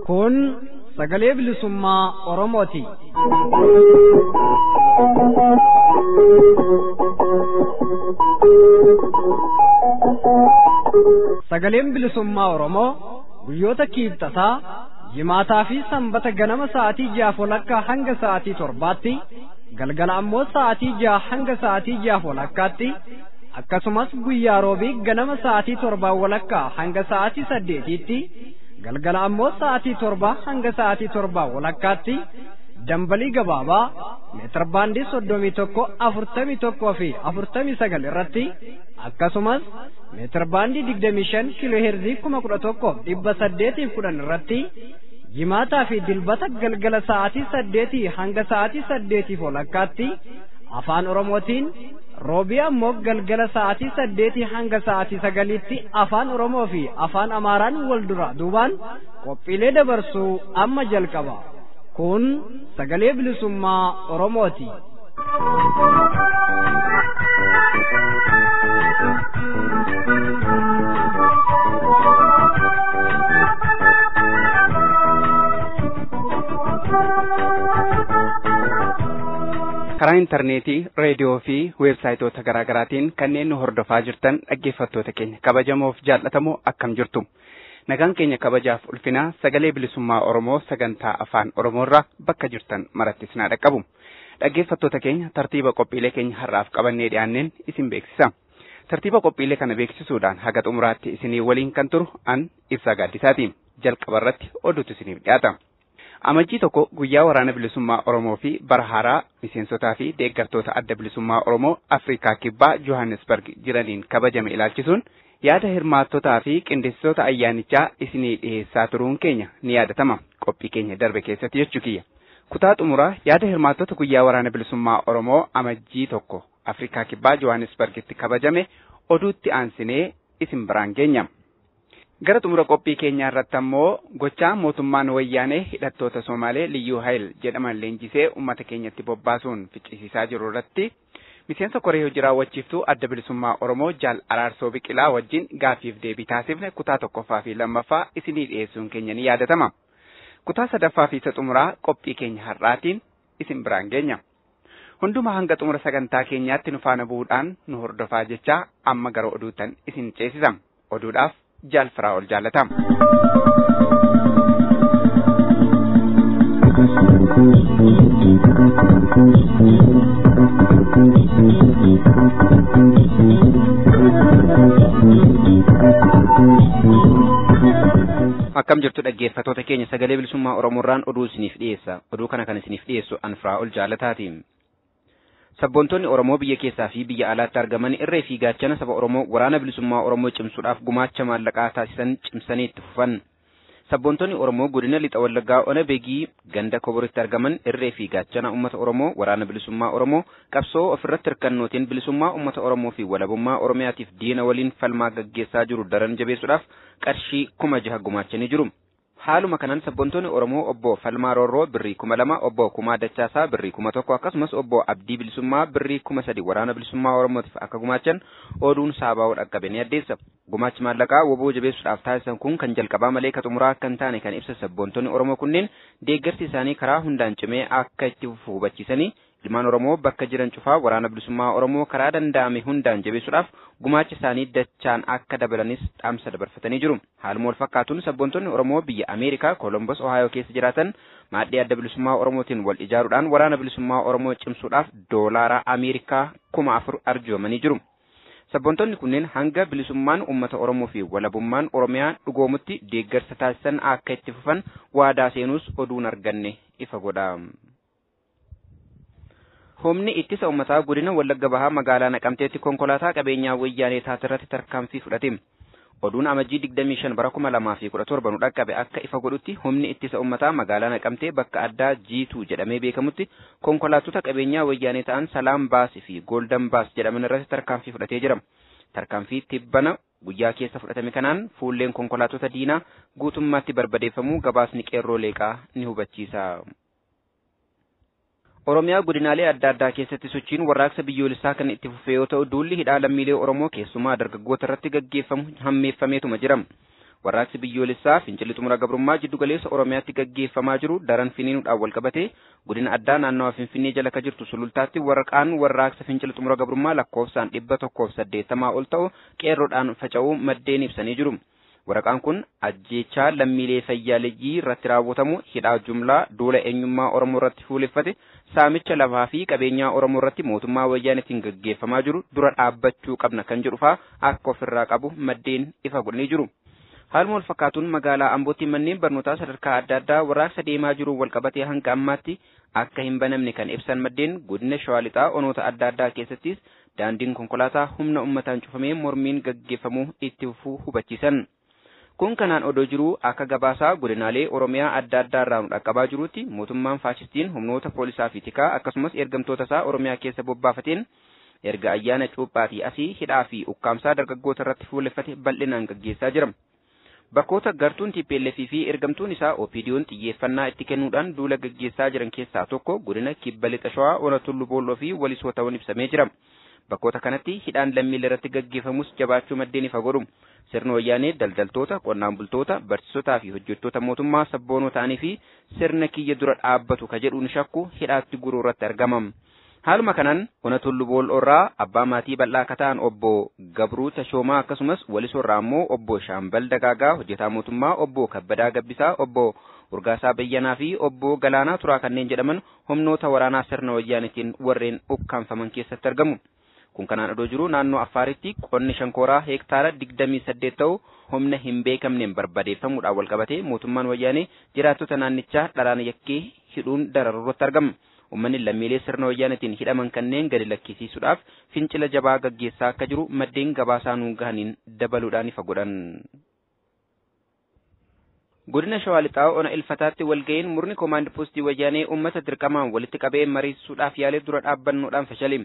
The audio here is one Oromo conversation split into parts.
Kun sagalee bilisummaa Oromooti. Sagaleen bilisummaa Oromoo guyyoota kiibxataa, jimaataa fi sanbata ganama sa'aatii 6:30 hanga sa'aatii 7tti, galgala ammoo sa'aatii 6 hanga sa'aatii 6:30tti, akkasumas guyyaa roobii ganama sa'aatii 7:15 hanga sa'aatii 8tti, galgala ammoo sa'aatii 7 hanga sa'aatii 7:15tti dambalii gabaabaa meetir baandii 31, 41 fi 49 irratti, akkasumas meetir baandii 25 kiiloo heerzii 11,810 irratti jimaataa fi dilbata galgala sa'aatii 8 hanga sa'aatii 8:30tti afaan Oromootiin, roobii ammoo galgala sa'aatii 8 hanga sa'aatii 9tti afaan Oromoo fi afaan Amaaraan wal dura duubaan qophiilee dabarsuu amma jalqaba. Kun sagalee bilisummaa Oromooti. Karaa intarneetii, reediyoo fi weebsaayitoota garaa garaatiin kanneen nu hordofaa jirtan dhaggeeffattoota keenya kabajamoof jaallatamoo, akkam jirtu? Nagaan keenya kabajaaf ulfinaa sagalee bilisummaa Oromoo sagantaa afaan Oromoorraa bakka jirtan maratti isin haa dhaqqabu. Dhaggeeffattoota keenya, tartiiba qophiilee keenya har'aaf qabannee dhiyaanneen isin beeksisa. Tartiiba qophiilee kana beeksisuudhaan haga xumuraatti isinii waliin kan turu an Ibsaa Gaaddisaati. Jalqaba irratti oduutu isiniif dhiyaata. Amajjii 1 guyyaa waraana bilisummaa Oromoo fi bara haaraa miseensotaa fi deeggartoota adda bilisummaa Oromoo Afrikaa Kibbaa Johannesburg jiraniin kabajame ilaalchisuun yaada hirmaattotaa fi qindeessitoota ayyaanichaa isinii dhiyeessaa turuun keenya ni yaadatama. Qophii keenya darbe keessatti jechuu kiyya. Kutaa xumuraa yaada hirmaattota guyyaa waraana bilisummaa Oromoo Amajjii 1 Afrikaa Kibbaa Johannesburgitti kabajame oduutti aansinee isin biraan geenya. Gara xumura qophii keenyaa irratti ammoo gochaa mootummaan wayyaanee hidhattoota Somaalee Liyyuu Hayil jedhaman leenjisee uummata keenyatti bobbaasuun ficcisiisaa jiru irratti miseensa koree hojii raawwachiiftuu adda bilisummaa Oromoo Jaal Araarsoo Biqilaa wajjin gaaffiif deebii taasifne kutaa tokkoffaa fi lammaffaa isinii dhiyeessuun keenya ni yaadatama. Kutaa sadaffaa fi isa xumuraa qophii keenya har'aatiin isin biraan geenya. Hundumaa hanga xumura sagantaa keenyaatti nu faana bu'uudhaan nu hordofaa jechaa, amma gara oduutan isin ceesisa. Oduudhaaf Jaal Firaa'ol Jaallatama. Akkam jirtu dhaggeeffattoota keenya? Sagalee bilisummaa Oromoorraan oduu isiniif dhiyeessa. Oduu kana kan isiniif dhiyeessu an Firaa'ol Jaallataati. Sabboontonni Oromoo biyya keessaa fi biyya alaatti argaman irree fi gaachana saba Oromoo waraana bilisummaa Oromoo cimsuudhaaf gumaacha maallaqaa taasisan cimsanii itti fufan. Sabboontonni Oromoo godina Lixa Wallaggaa Ona Beegii ganda Koboritti argaman irree fi gaachana uummata Oromoo waraana bilisummaa Oromoo qabsoo ofirratti hirkannootiin bilisummaa uummata Oromoo fi walabummaa Oromiyaatiif diina waliin falmaa gaggeessaa jiru daran jabeessuudhaaf qarshii 6,000 gumaachanii jiru. Haaluma kanaan sabboontonni Oromoo obbo Falmaa Roorroo birrii 2,000, obbo Kumaa Dachaasaa birrii 1,000, akkasumas obbo Abdii Bilisummaa birrii 3,000 waraana bilisummaa Oromootiif akka gumaachan oduun saabaa'uu dhaqqabe ni addeessa. Gumaachi maallaqaa WBO jabeessuudhaaf taasisan kun kan jalqabaa malee ka xumuraa akka hin taane kan ibsa sabboontonni Oromoo kunneen, deeggarsi isaanii karaa hundaan cimee akka itti fufu hubachiisanii, ilmaan Oromoo bakka jiran cufaa waraana bilisummaa Oromoo karaa danda'ame hundaan jabeessuudhaaf gumaacha isaanii dachaan akka dabalanis dhaamsa dabarfatanii jiru. Haaluma wal fakkaatuun sabboontonni Oromoo biyya Ameerikaa Kolombos Ohaayoo keessa jiraatan maadhee adda bilisummaa Oromootiin wal ijaaruudhaan waraana bilisummaa Oromoo cimsuudhaaf doolaara Ameerikaa 4,000 arjoomanii jiru. Sabboontonni kunneen hanga bilisummaan uummata Oromoo fi walabummaan Oromiyaa dhugoomutti deeggarsa taasisan akka itti fufan waadaa seenuus oduun arganne ifa godha. Humni ittisa uummataa godina Wallagga Bahaa magaalaa Naqamteetti konkolaataa qabeenyaa wayyaanee taate irratti tarkaanfii fudhate. Oduun Amajjii 25 bara 2017 nu dhaqqabe akka ifa godhutti, humni ittisa uummataa magaalaa Naqamtee bakka addaa Jiituu jedhamee beekamutti konkolaattota qabeenyaa wayyaanee ta'an Salaam Baasii fi Gooldan Baas jedhaman irratti tarkaanfii fudhatee jira. Tarkaanfii tibbana Guyyaa keessa fudhatame kanaan fuulleen konkolaattota diinaa guutummaatti barbadeeffamuu gabaasni qeerroo leeqaa ni hubachiisa. Oromiyaa godinaalee adda addaa keessatti sochiin warraaqsa biyyoolessaa kan itti fufe yoo ta'u duulli hidhaa lammiilee Oromoo keessumaa dargaggoota irratti gaggeeffamu hammeeffameetuma jira. Warraaqsi biyyoolessaa fincilli xumura gabrummaa jiddugaleessa Oromiyaatti gaggeeffamaa jiru daran finiinuudhaan walqabatee godina addaa naannawa Finfinnee jala ka jirtu Sulultaatti waraqaan warraaqsa fincila xumura gabrummaa lakkoofsaan 180 ol ta'u qeerroodhaan faca'uu maddeen ibsanii jiru. Waraqaan kun ajjeechaa lammiilee fayyaaleyyii irratti raawwatamu, hidhaa jumlaa, duula eenyummaa Oromoo irratti fuuleffate, saamicha lafaa fi qabeenyaa Oromoo irratti mootummaa wayyaaneetiin gaggeeffamaa jiru dura dhaabbachuu qabna kan jedhu fa'aa akka ofirraa qabu maddeen ifa godhanii jiru. Haaluma wal fakkaatuun magaalaa Ambootti manneen barnootaa sadarkaa adda addaa warraaqsa deemaa jiru walqabatee hanga ammaatti akka hin banamne kan ibsan maddeen godina Shawaa Lixaa onoota adda addaa keessattis daandiin konkolaataa humna uummataan cufamee mormiin gaggeeffamuu itti fufuu hubachiisan. Kun kanaan odoo jiruu akka gabaasaa godinaalee Oromiyaa adda addaa irraa nu dhaqqabaa jirutti mootummaan faashistiin humnoota poolisaa fi tikaa akkasumas ergamtoota isaa Oromiyaa keessa bobbaafateen erga ayyaana cuuphaatii asii hidhaa fi ukkaamsaa dargaggoota irratti fuulleffate bal'inaan gaggeessaa jira. Bakkoota gartuun TPLF fi ergamtuun isaa OPDO'n xiyyeeffannaa itti kennuudhaan duula gaggeessaa jiran keessaa tokko godina Kibba Lixa Shawaa Ona Tullu Boolloo fi Walisoo ta'uun ibsamee jira. Bakkoota kanatti hidhaan lammiilee irratti gaggeeffamus jabaachuu maddeen ifa godhu. Sirni wayyaanee daldaltoota, qonnaan bultoota, barsiisotaa fi hojjettoota mootummaa sabboonoo ta'anii fi sirna kiyya dura dhaabbatu ka jedhuun shakku hidhaatti guruu irratti argama. Haaluma kanaan Ona Tullu Bool'oorraa abbaa maatii bal'aa akka ta'an obbo Gabruu Tashoomaa akkasumas Walisoorraa immoo obbo Shaambal Dagaagaa hojjetaa mootummaa obbo Kabbadaa Gabbisaa obbo Urgaasaa Bayyanaa fi obbo Galaanaa Turaa kanneen jedhaman humnoota waraanaa sirna wayyaaneetiin warreen ukkaamfaman keessatti argamu. Kun kanaan odoo jiru naannoo Affaaritti qonni shankooraa heektaara 28 ta'u humna hin beekamneen barbadeeffamuudhaan walqabatee mootummaan wayyaanee jiraattota naannichaa dharaan yakkee hidhuun dararuu irratti argama. Uummanni lammiilee sirna wayyaaneetiin hidhaman kanneen gadi lakkisiisuudhaaf fincila jabaa gaggeessaa akka jiru maddeen gabaasaa nuun gahaniin dabaluudhaan ifa godhan. Godina Shawaa Lixaa Ona Ilfataatti walga'iin murni koomaand poostii wayyaanee uummata dirqamaan walitti qabee mariisuudhaaf yaalee dura dhaabbannoodhaan fashale.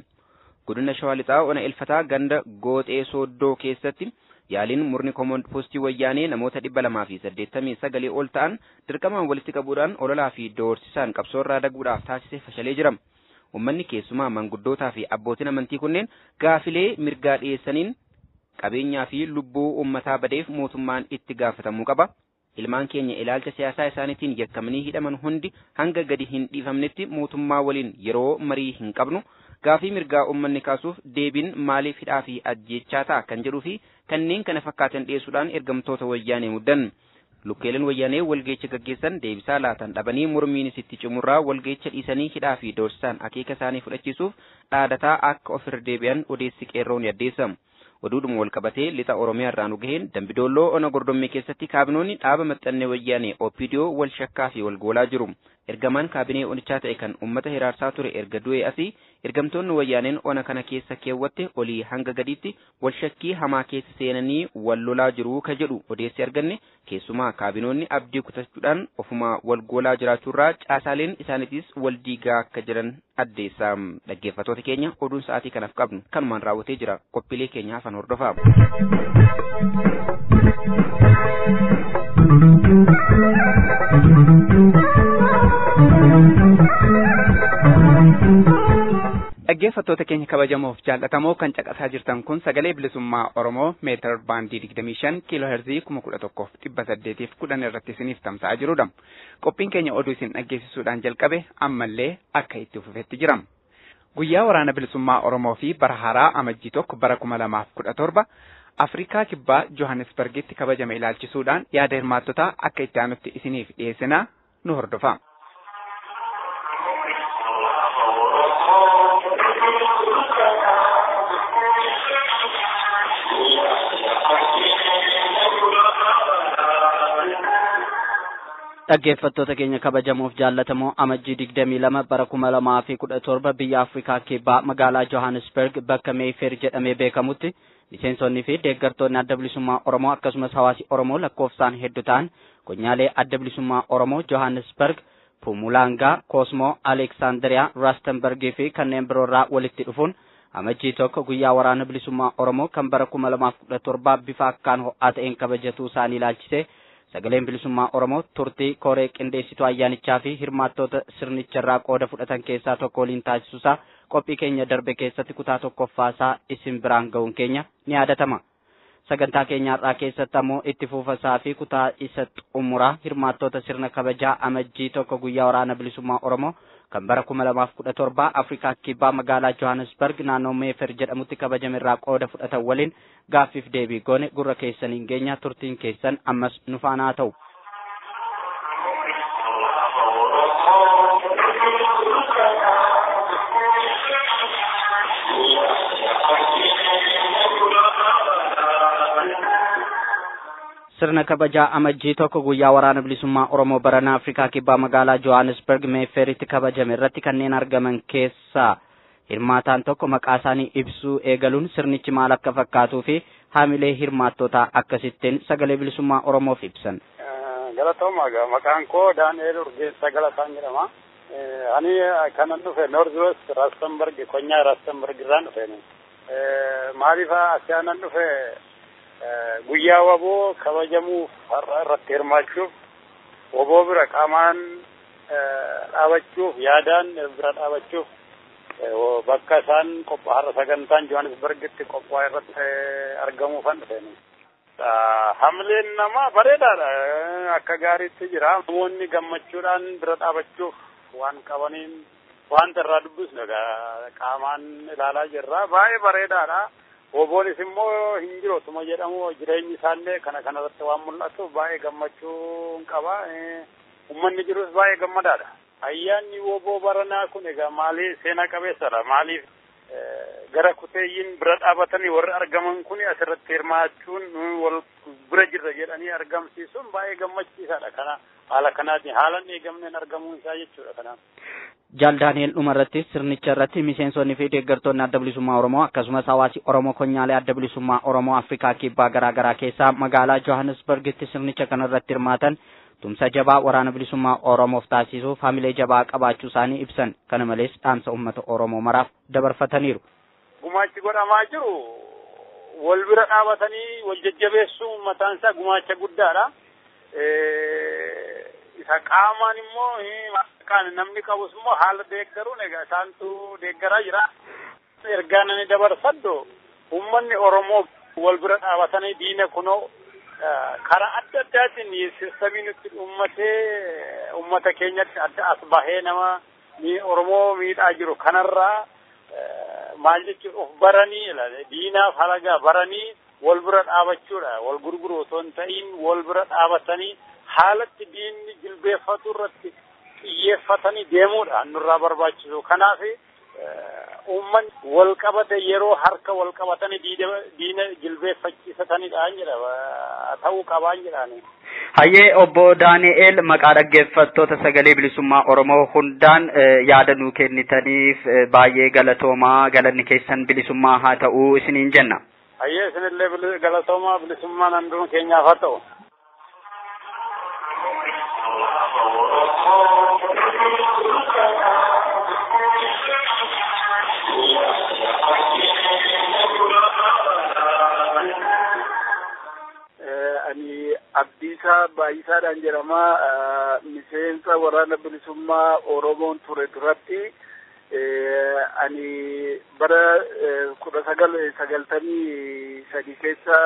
Godina Shawaa Lixaa Ona Ilfataa ganda Gooxee Sooddoo keessatti yaaliin murni koomaand poostii wayyaanee namoota 289 ol ta'an dirqamaan walitti qabuudhaan ololaa fi doorsisaan qabsoorraa daguudhaaf taasise fashalee jira. Uummanni keessumaa manguddootaa fi abbootiin amantii kunneen gaafilee mirgaa dhiyeessaniin qabeenyaa fi lubbuu uummataa badeef mootummaan itti gaafatamuu qaba. Ilmaan keenya ilaalcha siyaasaa isaaniitiin yakkamanii hidhaman hundi hanga gadi hin dhiifamnetti mootummaa waliin yeroo marii hin qabnu. Gaafii mirgaa uummanni kaasuuf deebiin maaliif hidhaa fi ajjeechaa ta'a kan jedhuu fi kanneen kana fakkaatan dhiyeessuudhaan ergamtoota wayyaanee muddan. Lukkeeleen wayyaanee walgeecha gaggeessan deebisaa laatan dhabanii mormiinis itti cimurraa walgeecha dhiisanii hidhaa fi doorsisaan akeeka isaanii fudhachiisuuf dhaadataa akka ofirra deebi'an odeessi qeerroon addeessa. Oduudhuma walqabatee lixa Oromiyaa irraa nu gaheen Dambidolloo ona gordommee keessatti kaabinoonni dhaaba maxxannee wayyaanee OPDO wal shakkaa fi wal goolaa jiru. Ergamaan kaabinee onichaa ta'e kan uummata hiraarsaa ture erga du'e asii ergamtoonni wayyaaneen ona kana keessa keewwatte olii hanga gadiitti wal shakkii hamaa keessa seenanii wal lolaa jiru ka jedhu odeessi arganne keessumaa kaabinoonni abdii kutachuudhaan ofumaa wal goolaa jiraachuurraa caasaaleen isaaniitis wal diigaa akka jiran addeessa. Dhaggeeffattoota keenya oduun sa'aatii kanaaf qabnu kanumaan raawwatee jira. Qophiilee keenya hafan hordofaa. Dhaggeeffattoota keenya kabajamoof jaallatamoo kan caqasaa jirtan kun sagalee bilisummaa Oromoo meetar baandii 25 kiiloo herzii 11,810 irratti isiniif tamsa'aa jirudha. Qophiin keenya oduu isin dhaggeessisuudhaan jalqabe ammallee akka itti fufetti jira. Guyyaa waraana bilisummaa Oromoo fi bara haaraa amajjii 1 bara 2017 Afrikaa kibbaa Johannesburgitti kabajame ilaalchisuudhaan yaada hirmaattotaa akka itti aanutti isiniif dhiyeessinaa nu hordofaa. Dhaggeeffattoota keenya kabajamoof jaallatamoo amajjii 22 bara 2017 biyya Afrikaa kibbaa magaalaa Johannesburg bakka Meeyfeer jedhamee beekamutti miseensonnii fi deeggartoonni adda bilisummaa Oromoo akkasumas hawaasi Oromoo lakkoofsaan hedduu ta'an konyaalee adda bilisummaa Oromoo Johannesburg, Pumulaangaa, Koosmoo, Aleksaanderiyaa, Raastenbergii fi kanneen biroorraa walitti dhufuun Amajjii 1 guyyaa waraana bilisummaa Oromoo kan bara 2017 bifa akkaan ho'aa ta'een kabajatuu isaanii ilaalchise sagaleen bilisummaa Oromoo turtii koree qindeessituu ayyaanichaa fi hirmaattoota sirnicharraa qooda fudhatan keessaa tokko waliin taasisuusaa qophii keenya darbe keessatti kutaa tokkoffaasaa isin biraan ga'uun keenya ni yaadatama. Sagantaa keenya har'aa keessatti ammoo itti fufasaa fi kutaa isa xumuraa hirmaattoota sirna kabajaa Amajjii 1 guyyaa waraana bilisummaa Oromoo kan bara 2017 Afrikaa Kibbaa magaalaa Johannesburg naannoo Meefer jedhamutti kabajame irraa qooda fudhatan waliin gaaffiif deebii goone gurra keessaniin geenya. Turtiin keessan ammas nu faana haa ta'u. Sirna kabajaa Amajjii 1 guyyaa waraana bilisummaa Oromoo barana Afrikaa Kibbaa magaalaa Johannesburg Meeferitti kabajame irratti kanneen argaman keessaa hirmaataan tokko maqaa isaanii ibsuu eegaluun sirnichi maal akka fakkaatuu fi haamilee hirmaattootaa akkasittiin sagalee bilisummaa Oromoof ibsan. Galatooma, maqaan koo Daani'eel Urgeessaa Galataan jedhama. Ani kanan dhufe North West Rustenburg, konyaa Rustenburg irraan dhufe. Maaliif asii dhufe? Guyyaa waboo kabajamuuf har'a irratti hirmaachuuf, waboo bira qaamaan dhaabachuuf, yaadaan bira dhaabachuuf, bakka isaan har'a sagantaan Johannesburgitti qophaa'e irratti argamuufan dhufe. Hamileen namaa bareedaadha. Akka gaariitti jira. Namoonni gammachuudhaan bira dhaabachuuf waan qabaniin wanta irraa dubbisnu qaamaan ilaalaa jirra. Baay'ee bareedaadha. Waboonis immoo hin jiru otuma jedhamu jireenyi isaallee kana kanarratti waan mul'atuuf baay'ee gammachuun qaba. Uummanni jirus baay'ee gammadaadha. Ayyaanni waboo baranaa kun egaa maalii seenaa qabeessadha. Maaliif gara kuteeyyiin bira dhaabatanii warri argaman kun asirratti hirmaachuun wal bira jirra jedhanii argamsiisuun baay'ee gammachiisaadha. Kana haala kanaatiin haalan eegamneen argamuun isaa jechuudha kanaaf. Jaal Daani'el dhumarratti sirnicha irratti miseensonni fi deeggartoonni adda bilisummaa Oromoo akkasumas hawaasi Oromoo konyaalee adda bilisummaa Oromoo Afrikaa Kibbaa garaa garaa keessaa magaalaa Johannesburgitti sirnicha kanarratti hirmaatan tumsa jabaa waraana bilisummaa Oromoof taasisuuf hamilee jabaa qabaachuu isaanii ibsan. Kana malees dhaamsa uummata Oromoo maraaf dabarfataniiru. Gumaachi godhamaa jiru wal bira dhaabatanii wal jajjabeessuu mataan isaa gumaacha guddaadha. Isa qaamaan immoo kan namni qabus immoo haala deeggaruun egaa isaantu deeggaraa jira. Ergaa nani dabarfadhu uummanni Oromoo wal bira dhaabatanii diina kunoo karaa adda addaatiin sistamii nutti uummatee uummata keenyatti adda as bahee nama Oromoo miidhaa jiru kanarraa maal jechuun of baranii diinaaf halagaa baranii wal bira dhaabachuudha. Wal gurguru osoo hin ta'in wal bira dhaabatanii haalatti diinni jilbeeffatu irratti xiyyeeffatanii deemuudha nurraa barbaachisu. Kanaaf uummanni wal qabate yeroo harka wal qabatanii diina jilbeeffachiisatanidha jedha ta'uu qabaan jedhaani. Hayyee obbo Daani'el maqaa dhaggeeffattoota sagalee bilisummaa Oromoo hundaan yaada nuu kennitaniif baay'ee galatoomaa, galanni keessan bilisummaa haa ta'uu isiniin jenna. Hayyee isinillee galatoomaa, bilisummaan handuma keenyaaf haa ta'u. Ani Abdiisaa Baay'isaadhaan jedhama. Miseensa waraana bilisummaa Oromoon ture duratti ani bara 1993 keessa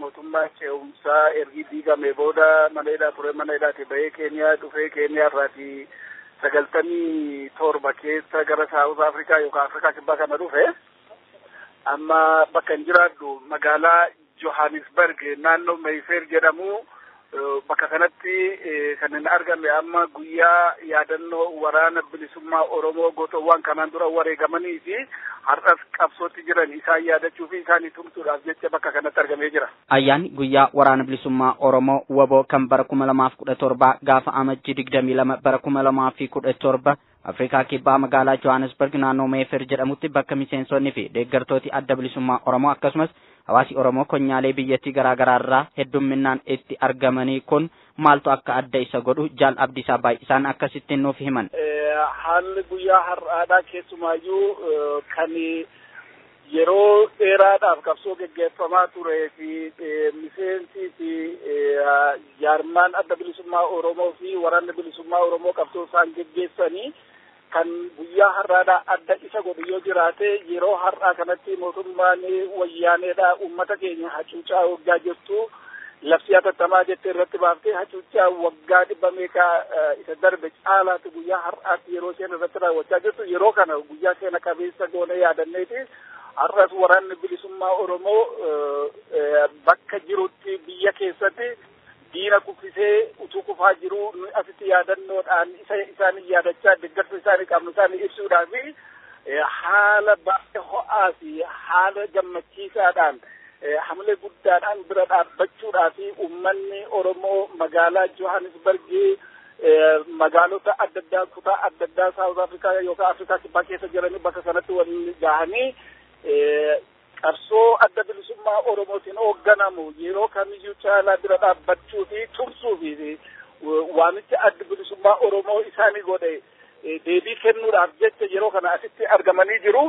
mootummaa ce'umsaa ergi diigame booda mana hidhaa ture. Mana hidhaati bahee Keeniyaa dhufee Keeniyaa irraati 97 keessa gara Saawuz Afrikaa yookaan Afrikaa Kibbaa kana dhufe. Amma bakka hin jiraadhu magaalaa Johannesburg naannoo Mayfair jedhamu bakka kanatti kan inni argame amma guyyaa yaadannoo waraana bilisummaa Oromoo gootowwan kanaan dura wareegamanii fi har'as qabsootti jiran isaan yaadachuu fi isaanii tumsuudhaaf jecha bakka kanatti argamee jira. Ayyaanni guyyaa waraana bilisummaa Oromoo waboo kan bara 2017 gaafa amajjii 22 bara 2017 Afrikaa Kibbaa magaalaa Johannesburg naannoo Mayfair jedhamutti bakka miseensonni fi deeggartooti adda bilisummaa Oromoo akkasumas hawaasi Oromoo konyaalee biyyattii garaa garaa irraa heddumminaan itti argamanii kun maaltu akka adda isa godhu Jaal Abdiisaa Baay'isaan akkasittiin nuuf himan. Haalli guyyaa har'aadhaa keessumaayyuu kan Yeroo dheeraadhaaf qabsoo geggeeffamaa turee fi miseensi fi jaarmaan adda bilisummaa Oromoo fi waraanni bilisummaa Oromoo qabsoo isaan geggeessanii kan guyyaa har'aadhaa adda isa godhu yoo jiraate, yeroo har'aa kanatti mootummaan wayyaaneedha uummata keenya hacuucaa waggaa jirtu labsii hatattamaa jettee irratti baaftee hacuucaa waggaa 100 meeqaa isa darbe caalaatu guyyaa har'aatti yeroo isheen irratti raawwachaa jirtu, yeroo kana guyyaa seena qabeessa goone yaadanneeti. Har'as waraanni bilisummaa Oromoo bakka jirutti biyya keessatti diina kuffisee utuu kufaa jiru asitti yaadannoodhaan isa isaanii yaadachaa deeggarsa isaanii qabnu isaanii ibsuudhaa fi haala baay'ee ho'aa fi haala gammachiisaadhaan hamlee guddaadhaan bira dhaabbachuudhaa fi uummanni Oromoo magaalaa Johannesburgii, magaalota adda addaa, kutaa adda addaa South Africa yookaan Afrikaa Kibbaa keessa jiranii bakka sanatti waliin gahanii qabsoo adda bilisummaa Oromootiin hoogganamu yeroo kamiyyuu caalaa bira dhaabbachuu fi tumsuu fi waamicha adda bilisummaa Oromoo isaanii godhe deebii kennuudhaaf jecha yeroo kana asitti argamanii jiru.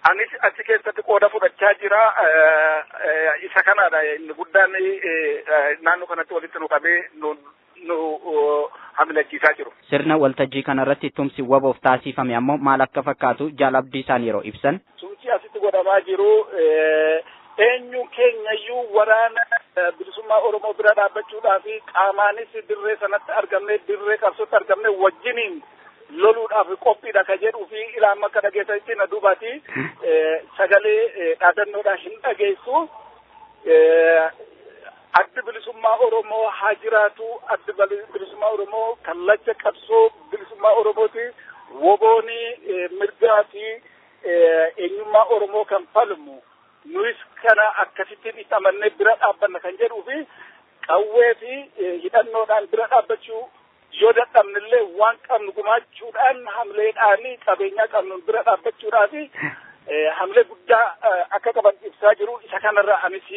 Anis achi keessatti qooda fudhachaa jira. Isa kanaadha inni guddaan naannoo kanatti walitti nu qabee nu hamilachiisaa jiru. Sirna waltajjii kanarratti tumsi waboof taasifame ammoo maal akka fakkaatu Jaal Abdiisaan yeroo ibsan. Tumsi asitti godhamaa jiru eenyu keenyayyuu waraana bilisummaa Oromoo bira dhaabbachuudhaa fi qaamaanis dirree sanatti argamne, dirree qabsootti argamne wajjiniin loluudhaaf qophiidha ka jedhuu fi ilaa amma akka dhageessanitti na duubaati sagalee dhaadannoodhaan hin dhageessu. Addi bilisummaa Oromoo haa jiraatu. Addi bilisummaa Oromoo kallacha qabsoo bilisummaa Oromooti. Wobooni mirgaa fi eenyummaa Oromoo kan falmu, nuyis kana akkasittiin itti amannee bira dhaabbanna kan jedhuu fi qawwee fi hidhannoodhaan bira dhaabbachuu yoo dadhabnillee waan qabnu gumaachuudhaan hamleedhaan qabeenyaa qabnu bira dhaabbachuudhaa fi hamlee guddaa akka qaban ibsaa jiru. Isa kanarra anis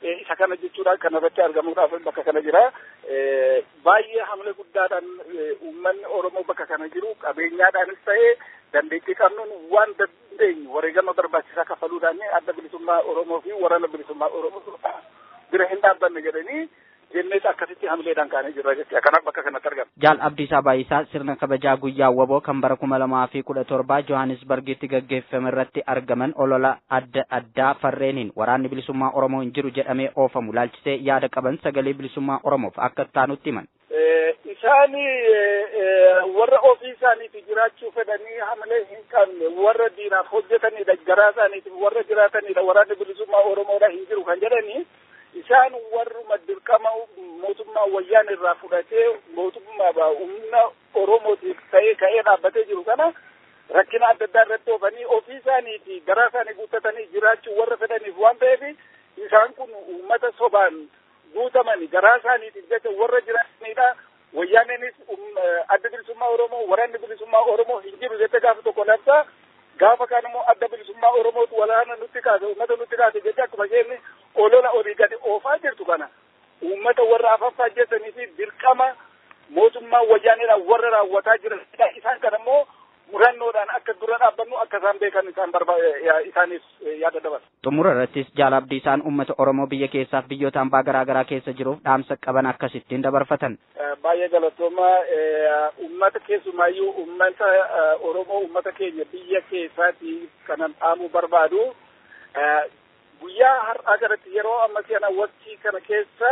isa kana jechuudhaan kanarratti argamuudhaaf bakka kana jira. Baay'ee hamlee guddaadhaan uummanni Oromoo bakka kana jiru qabeenyaadhaanis ta'ee dandeettii qabnuun waan dandeenyu wareegama barbaachisaa kaffaluudhaan adda bilisummaa Oromoo fi waraana bilisummaa Oromoo bira hin dhaabbanne jedhanii jennees akkasitti hamileedhaan kaanee jirra jechuudha. Kanaaf bakka kanatti argama. Jaal Abdiisaa Baayisaa sirna kabajaa guyyaa waboo kan bara 2017 Johannesburgitti gaggeeffame irratti argaman olola adda addaa farreeniin waraanni bilisummaa Oromoo hin jiru jedhamee oofamu laalchisee yaada qaban sagalee bilisummaa Oromoof akka taanutti himan. Isaan warra ofii isaaniif jiraachuu fedhanii hamilee hin qabne, warra diinaaf hojjetanidha, garaa isaaniitiif warra jiraatanidha, waraanni bilisummaa Oromoodha hin jiru kan jedhanii, isaan warruma dirqama mootummaa wayyaan irraa fudhatee mootummaa humna Oromootiif ta'ee ka'ee dhaabbatee jiru kana rakkina adda addaa irratti oofanii ofii isaaniifi garaa isaanii guuttatanii jiraachuu warra fedhaniif waan ta'eef, isaan kun uummata sobaan guutamani garaa isaaniitiif jecha warra jiraatanidha. Wayyaaneenis adda bilisummaa Oromoo, waraanni bilisummaa Oromoo hin jiru jecha gaafa tokko labsa. Gaafa kaan immoo adda bilisummaa Oromootu waraana nutti kaase, uummata nutti kaase jecha akkuma isheen olola olii gadi oofaa jirtu kana uummata warra afaffaa jettanii fi dirqama mootummaa wayyaaneedhaan warra raawwataa jiran, isaan kana immoo murannoodhaan akka dura dhaabbannu akka isaan beekan isaan isaaniif yaada dabarsa. Xumura irrattis Jaal Abdiisaan uummata Oromoo biyya keessaaf biyyoota hambaa garaa garaa keessa jiruuf dhaamsa qaban akkasittiin dabarfatan. Baay'ee galatooma. Uummata, keessumaayyuu uummata Oromoo, uummata keenya biyya keessaati kanan dhaamuu barbaadu. Guyyaa har'aa kanatti, yeroo amma kana, waqtii kana keessa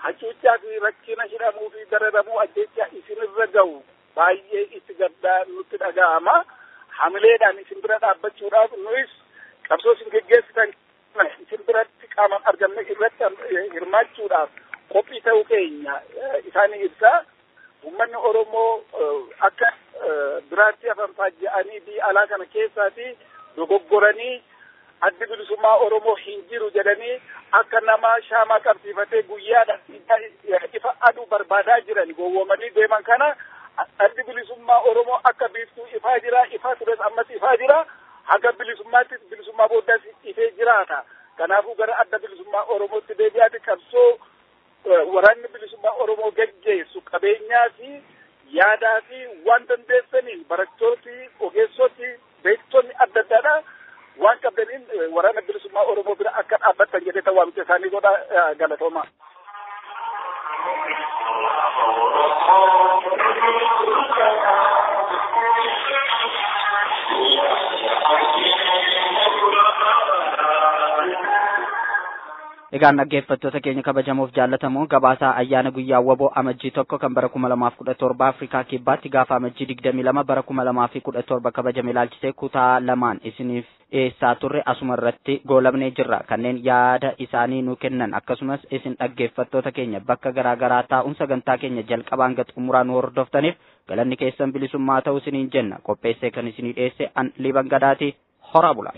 hacuuccaa fi rakkina hidhamuu fi dararamuu ajjechaa isinirra ga'u baay'ee itti gaddaa nutti dhaga'ama. Hamileedhaan isin bira dhaabbachuudhaaf nuyis qabsoo isin geggeessitan isin biratti qaamaan argamne irratti hirmaachuudhaaf qophii ta'uu keenya isaanii ibsa. Uummanni Oromoo akka biraatti hafan faajja'anii biyya alaa kana keessaati dogoggoranii addi bilisummaa Oromoo hin jiru jedhanii akka nama shaamaa qabsiifatee guyyaadha ifa aduu barbaadaa jiran gowwoomanii deeman kana, addi bilisummaa Oromoo akka biiftuu ifaa jira, ifaa tures, ammas ifaa jira, haga bilisummaattis bilisummaa booddaas ifee jiraata. Kanaafuu gara adda bilisummaa Oromootti deebi'aati qabsoo waraanni bilisummaa Oromoo geggeessu qabeenyaa fi yaadaa fi waan dandeessaniin barattooti, ogeessoti, beektonni adda addaadha waan qabdaniin waraana bilisummaa Galatooma. Egaan dhaggeeffattoota keenya kabajamoof jaallatamoo, gabaasaa ayyaana guyyaa waboo Amajjii 1 kan bara 2017 Afrikaa Kibbaatti gaafa Amajjii 22 bara 2017 kabajame ilaalchisee kutaa lamaan isiniif dhiyeessaa turre asuma irratti goolabnee jirra. Kanneen yaada isaanii nu kennan, akkasumas isin dhaggeeffattoota keenya bakka garaa garaa taa'uun sagantaa keenya jalqabaan hanga xumuraa nu hordoftaniif galanni keessan bilisummaa ta'uu isiniin jenna. Qopheessee kan isinii dhiyeesse an Liban Gadaati. Horaa bula.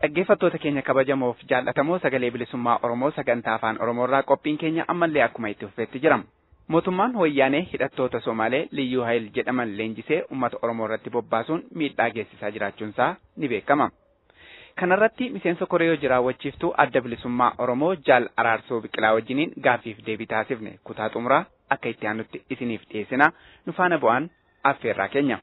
Dhaggeeffattoota keenya kabajamoof jaallatamoo, Sagalee Bilisummaa Oromoo sagantaa Afaan Oromoo irraa qophiin keenya ammallee akkuma itti fufetti jira. Mootummaan Wayyaanee hidhattoota Somaalee Liyyuu Hayil jedhaman leenjisee uummata Oromoo irratti bobbaasuun miidhaa geessisaa jiraachuunsaa ni beekama. Kanarratti miseensa koree jiraawwachiiftuu Adda Bilisummaa Oromoo Jaal Araarsoo Biqilaa wajjiniin gaaffiif deebii taasifne kutaa xumuraa akka itti aanutti isiniif dhiyeessina. Nu faana bu'aan affeerraa keenya.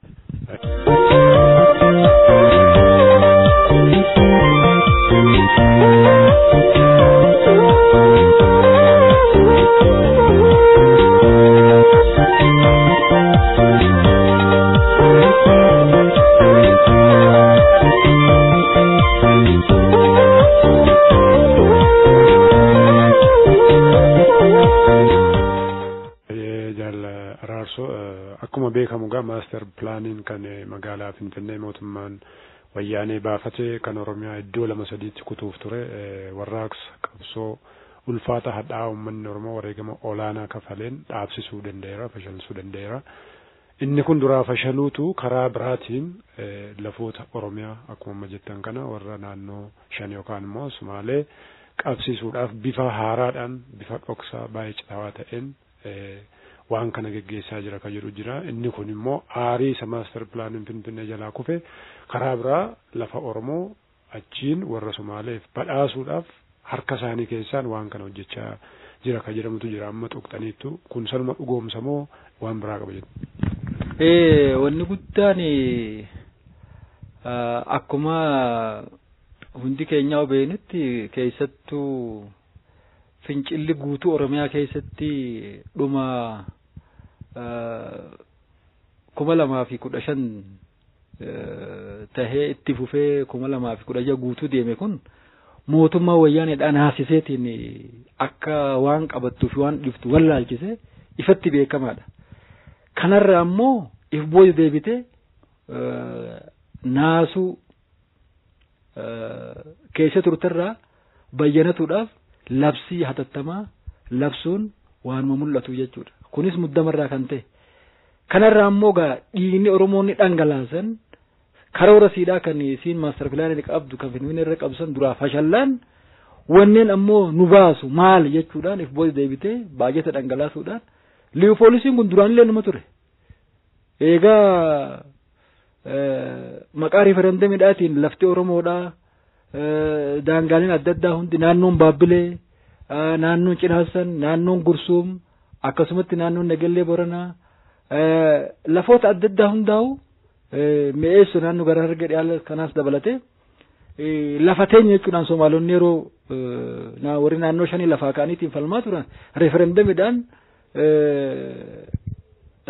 Araarsoo, akkuma beekamu gaa master planiin kan magaalaa Finfinnee mootummaan Wayyaanee baafate kan Oromiyaa iddoo lama sadiitti kutuuf ture, warraaqsa qabsoo ulfaata hadhaa uummanni Oromoo wareegama olaanaa kafaleen dhaabsisuu danda'eera, fashalsuu danda'eera. Inni kun duraa fashaluutu karaa biraatiin lafoota Oromiyaa akkuma amma jettan kana warra naannoo shan yookaan immoo Sumaalee qabsiisuudhaaf bifa haaraadhaan, bifa dhoksaa baay'ee citaawaa ta'een waan kana geggeessaa jira kan jedhu jira. Inni kun immoo aarii isa master planiin Finfinnee jalaa kufe karaa biraa lafa Oromoo achiin warra Somaaleef badhaasuudhaaf harka isaanii keessaan waan kana hojjechaa jira kan jedhamutu jira. Amma tuqxaniittu, kun sanuma dhugoomsa moo waan biraa qaba jedhu? Wanni guddaan akkuma hundi keenya beeknutti, keessattuu fincilli guutuu Oromiyaa keessatti dhuma 2015 tahee itti fufee 2016 guutuu deeme kun mootummaa wayyaaneedhaan haasiseetiin akka waan qabattuu fi waan dhiftu wallaalchise ifatti beekamaadha. Kanarra ammoo if booda deebitee naasuu keessa turterraa bayyanatuudhaaf labsii hatattamaa labsuun waanuma mul'atu jechuudha. Kunis muddamarraa kan ta'e. Kanarraa ammoo gaa dhiigni Oromoonni dhangalaasan karoora siidhaa kan isiin maastar pilaanii qabdu kan Finfinnee irra qabsan duraa fashallaan wanneen ammoo nu baasu maali jechuudhaan if booda deebitee baajata dhangalaasuudhaan liyu poolisiin kun duraanillee numa ture. Eegaa maqaa riifarandamiidhaatiin lafti Oromoodhaa daangaaleen adda addaa hundi naannoon Baabbilee naannoon Cinaassan naannoon Gursuum akkasumatti naannoon Nagellee Boranaa lafoota adda addaa hundaa'u mi'eessu naannoo gara harga dhiyaala kanaas dabalatee lafa teenya jechuudhaan Somaalonni yeroo warri naannoo shanii lafaa ka'aniitiin falmaa turan referendamiidhaan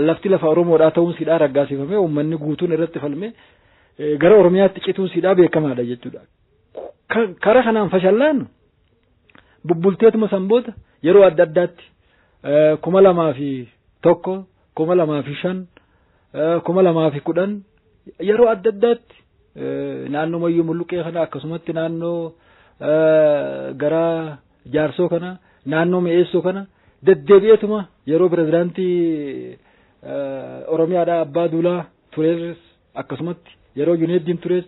lafti lafa Oromoodhaa ta'uun siidhaa raggaasifamee uummanni guutuun irratti falmee gara Oromiyaatti cituun siidhaa beekamaadha jechuudha. Karaa kanaan fashallaan bubbulteetuma sanboota yeroo adda addaatti 2001 2005 2010 yeroo adda addaatti naannoo Mayyuu Mulluqee kana akkasumatti naannoo gara Jaarsoo kana naannoo Mi'eessoo kana deddeebi'eetuma yeroo pirezidaantii Oromiyaadhaa Abbaa Duulaa turees akkasumatti yeroo Juneeddiin turees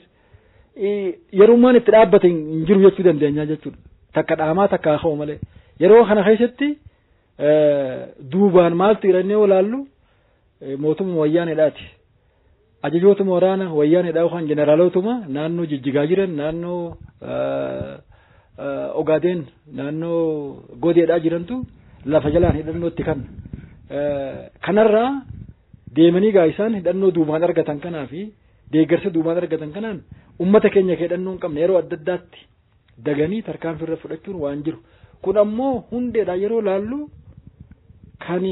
yerummaan itti dhaabbate hin jiru jechuu dandeenya jechuudha. Takka dhaamaa takka haa malee yeroo kana keessatti duubaan maaltu jedhannee olaallu mootummaa wayyaaneedhaati. Ajajootuma waraana wayyaaneedhaa yookaan jeneraalotuma naannoo Jijjigaa jiran naannoo Ogaadeen naannoo Godeedhaa jirantu lafa jalaan hidhannootti kan kanarraa deemanii gaa isaan hidhannoo duubaan argatan kanaa fi deeggarsa duubaan argatan kanaan ummata keenya hidhannoo hin qabne yeroo adda addaatti daganii tarkaanfii irra fudhachuun waan jiru. Kun ammoo hundeedha yeroo laallu kan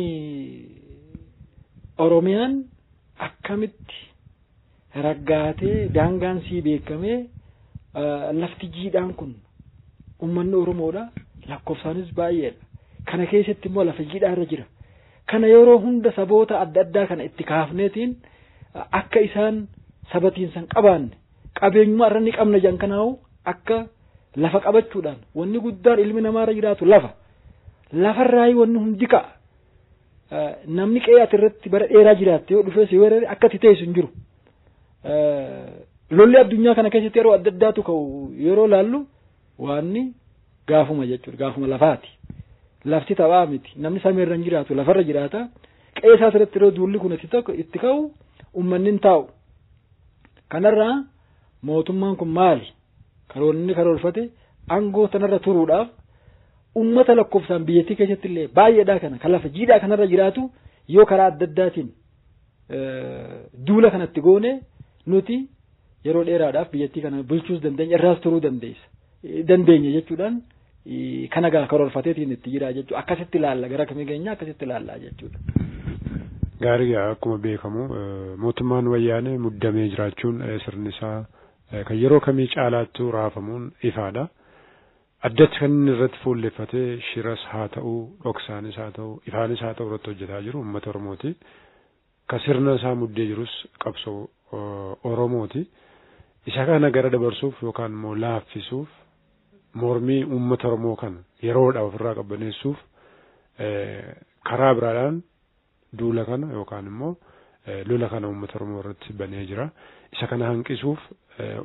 Oromiyaan akkamitti raggaatee daangaan sii beekamee lafti jiidhaan kun uummanni Oromoodha lakkoofsaanis baay'eedha. Kana keessatti immoo lafa jiidhaa irra jira. Kana yeroo hunda saboota adda addaa kana itti kaafneetiin akka isaan sabatiinsan qabaanne qabeenyummaa irra ni qabna jedhan kanaa'u akka lafa qabachuudhaan wanni guddaan ilmi namaarra jiraatu lafa. Lafarraayi wanni hundi ka'a. Namni qe'ee ati irratti bara dheeraa jiraatte yoo dhufee si weerare akka ati teessu hin jiru. Lolli addunyaa kana keessatti yeroo adda addaatu ka'u yeroo laallu waanni gaafuma jechuudha gaafuma lafaati. Lafti taphaa miti namni samiirra hin jiraatu lafarra jiraata. Qe'ee isaa irratti yeroo duulli kun itti ka'u uummanni hin taa'u. Kanarraa mootummaan kun maali? Karoorri karoorfate aangoo tanarra turuudhaaf ummata lakkoofsaan biyyattii keessatti illee baay'eedhaa kana kan lafa jiidhaa kanarra jiraatu yoo karaa adda addaatiin duula kanatti goone nuti yeroo dheeraadhaaf biyyattii kana bulchuus dandeenya irraas turuu dandeenya jechuudhaan kana gaa karoorfateetiin itti jira jechuudha akkasitti ilaalla gara kamii keenya akkasitti ilaalla jechuudha. Gaarii akkuma beekamu mootummaan wayyaanee muddamee jiraachuun sirni isaa kan yeroo kamii caalaattuu raafamuun ifaadha. Addatti kan inni irratti fuulleffatee shiras haa ta'u, dhoksaanis haa ta'u, ifaanis haa ta'u irratti hojjetaa jiru uummata Oromooti. Ka sirna isaa muddee jirus qabsoo Oromooti. Isa kana gara dabarsuuf yookaan immoo laaffisuuf mormii uummata Oromoo kana yeroodhaaf ofirraa qabbaneessuuf karaa biraadhaan duula kana yookaan immoo lola kana uummata Oromoo irratti banee jira. Isa kana hanqisuuf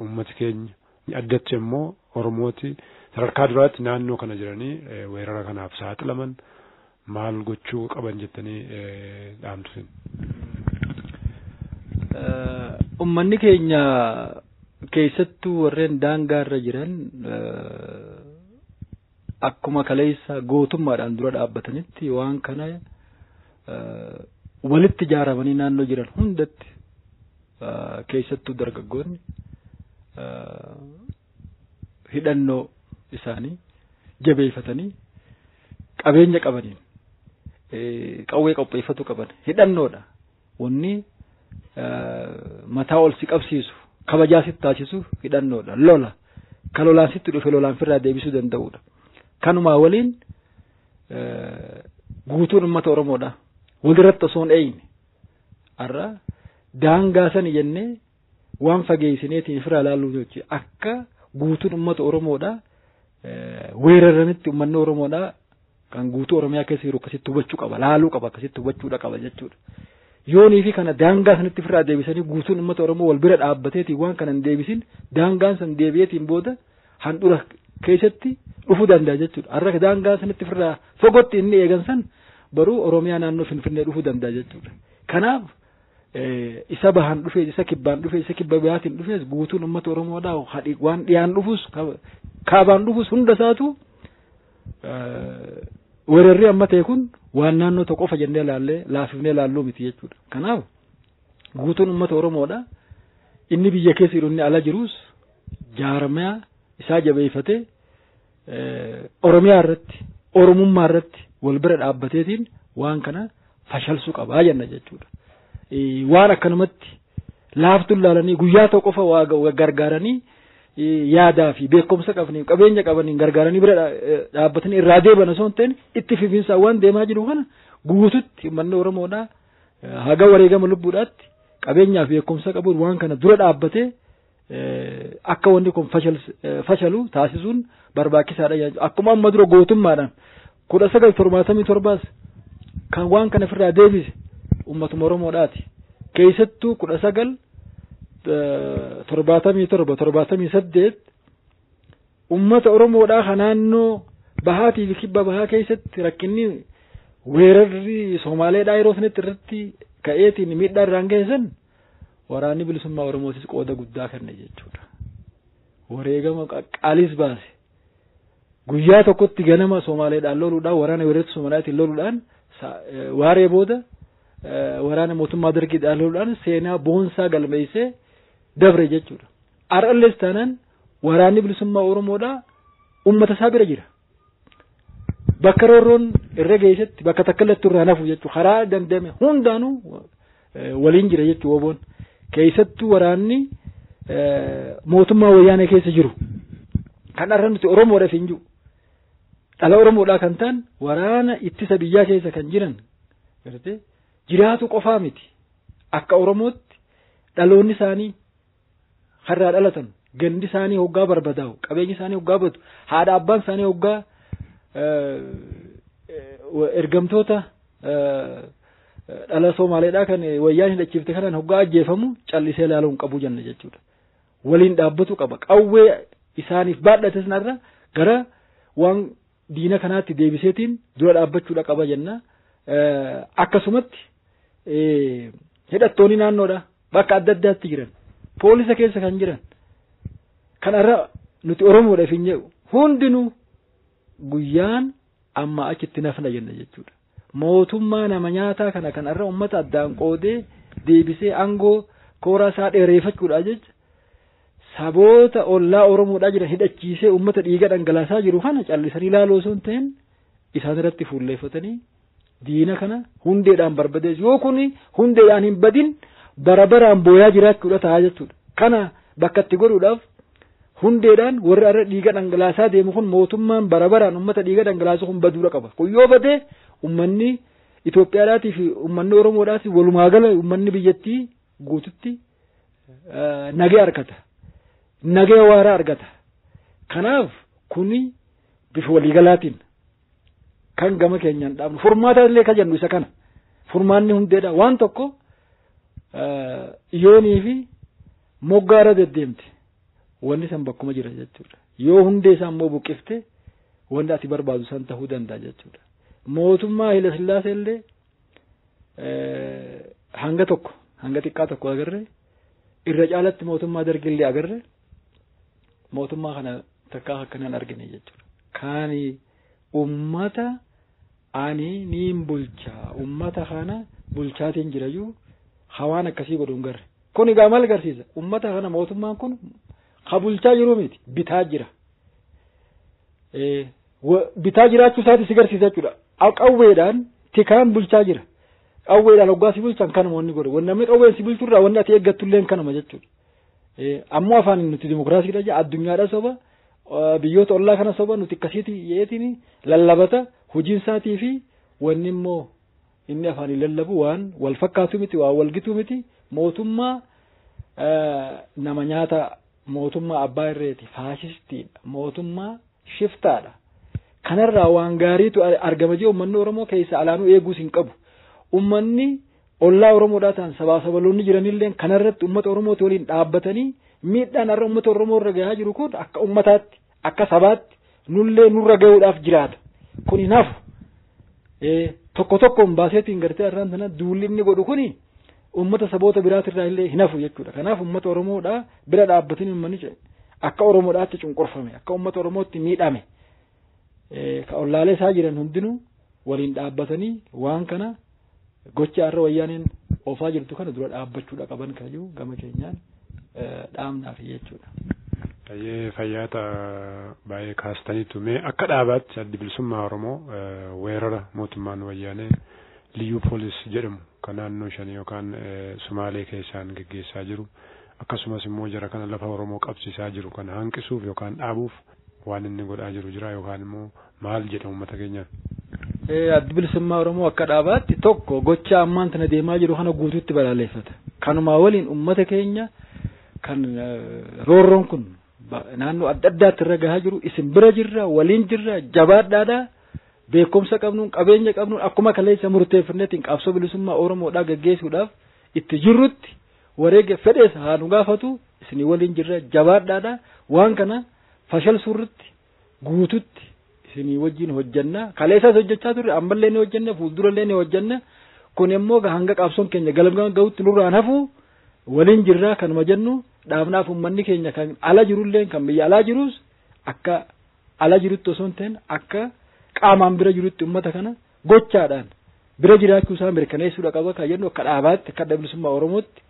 uummati keenya addatti immoo Oromooti sadarkaa duraatti naannoo kana jiranii weerara kanaaf saaxilaman maal gochuu qaban jettanii dhaamtu. Uummanni keenya keessattuu warreen daangaarra jiran akkuma kaleessa gootummaadhaan dura dhaabbatanitti waan kana walitti ijaaramanii naannoo jiran hundatti keessattuu dargaggoonni hidhannoo isaanii jabeeffatanii qabeenya qabaniin qawwee qopheeffatu qaban hidhannoodha. Wanni mataa ol si qabsiisu kabajaa sitti taasisu hidhannoodha. Lola kan lolaan sitti dhufe lolaan firraa deebisuu danda'udha. Kanumaa waliin guutuun uummata Oromoodha. Walirratti osoo hin eeyne har'a daangaa sani jennee waan fageessineetiin firraa laaluu jechuudha. Akka guutuun uummata Oromoodha weeraranitti uummanni Oromoodha kan guutuu Oromiyaa keessa jiru akkasitti hubachuu qaba, laaluu qaba, akkasitti hubachuudha qaba jechuudha. Yoonii fi kana daangaa sanitti ofirraa deebisanii guutuun uummata Oromoo wal bira dhaabbateetiin waan kana hin deebisin daangaan san deebi'eetiin booda handhuura keessatti dhufuu danda'a jechuudha. Har'a daangaa sanitti ofirraa fagootti inni eegan san baruu Oromiyaa naannoo Finfinnee dhufuu danda'a jechuudha. Kanaaf isa bahan dhufees isa kibbaan dhufees isa kibba biyaatiin dhufees guutuun uummata Oromoodhaa waan dhiyaan dhufus kaabaan dhufus hunda isaatu weerarri amma ta'e kun waan naannoo tokko qofa jennee laallee laafifnee laalluu miti jechuudha. Kanaaf guutuun uummata Oromoodha. Inni biyya keessa jiru inni ala jirus jaarmiyaa isaa jabeeffatee Oromiyaa irratti Oromummaa irratti wal bira dhaabbateetiin waan kana fashalsuu qabaa jenna jechuudha. Waan akkanumatti laaftuun laalanii guyyaa tokko qofa waa gargaaranii yaadaa fi beekumsa qabaniin qabeenya qabaniin gargaaranii bira dhaabbatanii irraa deeban osoo hin ta'in itti fufiinsaan waan deemaa jiru kana guututti uummanni Oromoodhaa haga wareegama lubbuudhaatti qabeenyaa fi beekumsa qabuun waan kana dura dhaabbatee akka wanni kun fashalu taasisuun barbaachisaadha. Akkuma amma dura gootummaadhaan 1977 kan waan kana ofirraa deebise uummatuma Oromoodhaati. Keessattuu 1977 78 uummata Oromoodhaa kan naannoo bahaatii fi kibba bahaa keessatti rakkinni weerarri Somaaleedhaa yeroo sanitti irratti ka'eetiin miidhaa irraan geessan waraanni bilisummaa Oromootis qooda guddaa kenne jechuudha. Wareegama qaqqaalis baase. Guyyaa tokkotti ganama Somaaleedhaan loluudhaan waraana weerartuu Somaaleetiin loluudhaan waaree booda waraana mootummaa dargiidhaan loluudhaan seenaa boonsaa galmeessee dabre jechuudha. Har'allees taanaan waraanni bilisummaa Oromoodhaa uummata isaa bira jira. Bakka roorroon irra geessetti bakka takka illee irraa nafu jechuudha. Karaa danda'ame hundaanuu waliin jira jechuudha woboon. Keessattuu waraanni mootummaa wayyaanee keessa jiru. Kan har'a nuti Oromoodhaaf hin jiru. Dhala Oromoodhaa kan ta'an waraana ittisa biyyaa keessa kan jiran gartee jiraatu qofaa miti. Akka Oromootti dhaloonni isaanii har'aa dhalatan gandi isaanii hoggaa barbadaa'u qabeenyi isaanii hoggaa badu haadha abbaan isaanii hoggaa ergamtoota dhala Somaaleedhaa kan wayyaan hidhachiifte kanaan hoggaa ajjeefamu callisee ilaaluu hin qabu jenna jechuudha. Waliin dhaabbatu qaba. Qawwee isaaniif baadhate sanarra gara waan diina kanaatti deebiseetiin dura dhaabbachuudha qaba jenna. Akkasumatti hidhattoonni naannoodha bakka adda addaatti jiran poolisa keessa kan jiran kan irra nuti Oromoodhaaf hin jedhu hundinuu guyyaan amma achitti nafna jenna jechuudha. Mootummaa nama nyaataa kana kan irra uummata addaan qoodee deebisee aangoo kooraa isaa dheereeffachuudha jecha saboota ollaa Oromoodhaa jiran hidhachiisee uummata dhiiga dhangalaasaa jiru kana callisanii ilaaluu osoo hin ta'in isaan irratti fuulleeffatanii diina kana hundeedhaan barbadeessu yoo kun hundeedhaan hin badin bara baraan booyaa jiraachuudha ta'a jechuudha. Kana bakka itti godhuudhaaf hundeedhaan warri har'a dhiiga dhangalaasaa deemu kun mootummaan bara baraan uummata dhiiga dhangalaasu kun baduudha qaba. Kun yoo badee uummanni Itoophiyaadhaatii fi uummanni Oromoodhaas walumaa gala uummanni biyyattii guututti nagee argata. Nagee waaraa argata. Kanaaf kuni bifa waliigalaatiin kan gama keenyaan dhaabnu furmaata illee kan jennu isa kana furmaanni hundeedha waan tokko yoonii fi moggaara deddeemte wanni san bakkuma jira jechuudha yoo hundee isaa immoo buqqifte wanni ati barbaadu san tahuu danda'a jechuudha mootummaa Haile Sillaasee illee hanga tokko hanga xiqqaa tokko agarre irra caalatti mootummaa Dargii illee agarre mootummaa kana takkaa akkanaan argine jechuudha kaani ummata ani niin bulchaa ummata kana bulchaatiin jirayyuu hawaan akkasii godhuun garre kun egaa maal agarsiisa ummata kana mootummaan kun ka bulchaa jiru miti bitaa jira bitaa jiraachuu isaati si agarsiisa jechuudha qawweedhaan tikaan bulchaa jira Qawweedhaan hoggaa si bulchan kanuma wanni godhe. Wanni namni qawween si bulchurraa wanni ati eeggattullee kanuma jechuudha. Ammoo afaan nuti dimokiraasiidha jee addunyaadha soba biyyoota ollaa kana soba nuti akkasiiti yeetiin lallabata hojiin isaatii fi wanni immoo inni afaanii lallabu waan wal fakkaatu miti waan wal gitu miti mootummaa nama nyaata mootummaa abbaa irreeti faashistiidha mootummaa shiftaadha. Kanarraa waan gaariitu argama jee uummanni Oromoo keessa alaanuu eeguus hin qabu. Uummanni ollaa Oromoodhaa ta'an sabaa sabaloonni jiranillee kanarratti uummata Oromooti waliin dhaabbatanii miidhaan har'a uummata Oromoo irra gahaa jiru kun akka uummataatti akka sabaatti nullee nurra gahuudhaaf jiraata. Kun hin hafu. Tokko tokkoon baaseetiin gartee har'aan tana duulli inni godhu kuni uummata saboota biraatirraa illee hin hafu jechuudha. Kanaaf uummata Oromoodhaa bira dhaabbatanii uummanni akka Oromoodhaatti cunqurfame akka uummata Oromootti miidhame ka ollaalee isaa jiran hundinuu waliin dhaabbatanii waan kana gocha har'a wayyaaneen oofaa jirtu kana dura dhaabbachuudha qaban kan jiru gama keenyaan dhaamnaaf jechuudha. Baay'ee fayyaata baay'ee kaastaniitu mee akka dhaabaatti addi bilisummaa Oromoo weerara mootummaan wayyaanee liyyuu poolis jedhamu kan naannoo shanii yookaan Sumaalee keessaan geggeessaa jiru akkasumas immoo jara kana lafa Oromoo qabsiisaa jiru kan hanqisuuf yookaan dhaabuuf waan inni godhaa jiru jira yookaan immoo maal jedha uummata keenyaan. Addi bilisummaa Oromoo akka dhaabaatti tokko gocha ammaan tana deemaa jiru kana guutuutti balaaleffata. Kanumaa waliin uummata keenya kan roorroon kun naannoo adda addaatti irra gahaa jiru isin bira jirra waliin jirra jabaadhaadha beekumsa qabnuun qabeenya qabnuun akkuma kaleessa murteeffanneetiin qabsoo bilisummaa Oromoodhaa gaggeessuudhaaf itti jirrutti wareega fedhees haa nu gaafatu isin waliin jirra jabaadhaadha waan kana fashalsuurratti guututti isinii wajjin hojjanna kaleessas hojjechaa turre ammallee ni hojjanna fuuldurallee ni hojjanna kun immoo hanga qabsoon keenya galma gahutti nurraan hafu waliin jirra kanuma jennu dhaabnaaf uummanni keenya kan ala jirullee kan biyya alaa jirus akka ala jirutti osoo hin ta'in akka qaamaan bira jirutti uummata kana gochaadhaan bira jiraachuu isaa mirkaneessuudha qaba kan jennu akka dhaabaatti akka adda bilisummaa Oromootti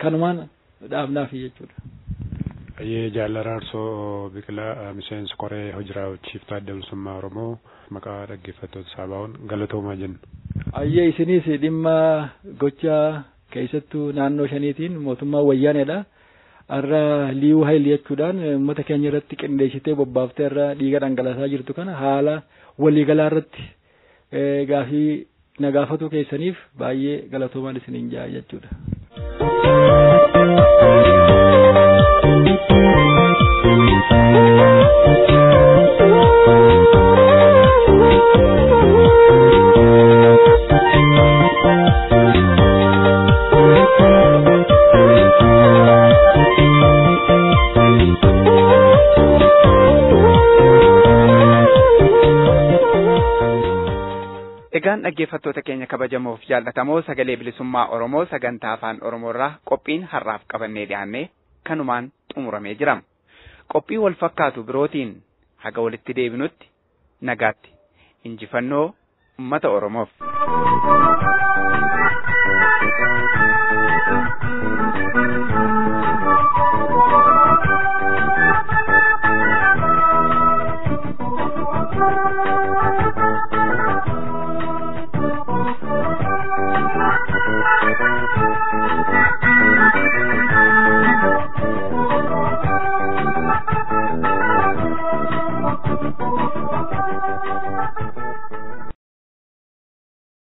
kanumaan dhaabnaaf jechuudha. Baay'ee jaalala Arsoo Biqilaa miseensa koree hojii adda bilisummaa Oromoo maqaa dhaggeeffattoota saabaa'uun galatoomaa jenna. Ayyee isinis dhimma gocha keessattuu naannoo shaniitiin mootummaa wayyaaneedha. Har'a liiyuu hayil jechuudhaan uummata keenya irratti qindeessitee bobbaaftee har'a dhiiga dhangalaasaa jirtu kana haala waliigalaa irratti gaafii na gaafatu keessaniif baay'ee galatoomaan isiniin jaa jechuudha. Egaan dhaggeeffattoota keenya kabajamoof jaallatamoo sagalee bilisummaa Oromoo sagantaa afaan Oromoorraa qophiin har'aaf qabannee dhiyaanne kanumaan xumuramee jira. Qophii wal fakkaatu birootiin haga walitti deebinutti nagaatti injifannoo uummata Oromoof.